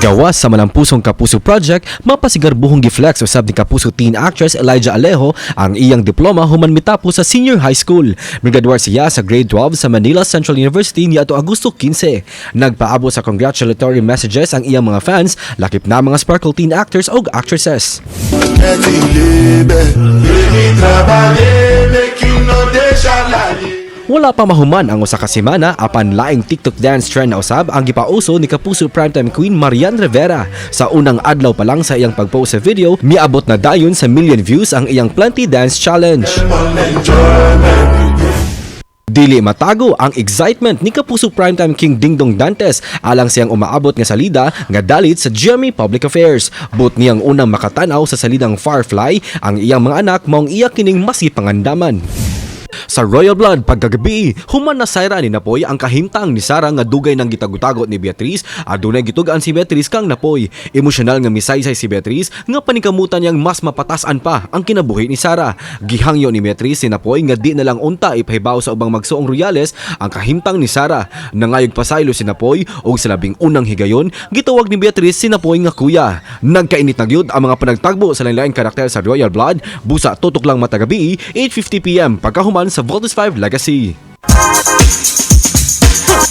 Gawas sa Malampusong Kapuso Project, mapasigarbuhong giflex usab ni Kapuso teen actress Elijah Alejo ang iyang diploma human mitapos sa senior high school. Migraduar siya sa grade 12 sa Manila Central University niadto Agosto 15. Nagpaabot sa congratulatory messages ang iyang mga fans, lakip na mga Sparkle teen actors ug actresses. Baby, trabalhei, make you no dey ṣàlàyé. Wala pa mahuman ang usa ka semana apan laing TikTok dance trend na usab ang gipauso ni Kapuso Primetime Queen Marian Rivera. Sa unang adlaw pa lang sa iyang pagpost sa video, miabot na dayon sa million views ang iyang Plenty Dance Challenge. Dili matago ang excitement ni Kapuso Primetime King Dingdong Dantes alang siyang umaabot nga salida nga dalit sa GMA Public Affairs. But niyang unang makatanaw sa salidang Firefly ang iyang mga anak, maong iya kining mas gipangandaman. Sa Royal Blood pagkagabi, human na sayra ni Napoy ang kahimtang ni Sara nga dugay nang gitago-tago ni Beatrice, adunay gitug-an si Beatrice kang Napoy. Emosyonal nga misaysay si Beatrice nga paningkamutan niyang mas mapatasan pa ang kinabuhi ni Sara. Gihangyo ni Beatrice si Napoy nga di na lang unta ipahibaw sa ubang magsuong Royales ang kahimtang ni Sara. Nangayog pasaylo si Napoy ug sa labing unang higayon gitawag ni Beatrice si Napoy nga kuya. Nagkainit na gyud ang mga panagtagbo sa lain-laing karakter sa Royal Blood. Busa tutok lang matag gabii, 8:50 p.m. pagkahuman sa Voltes 5 Legacy.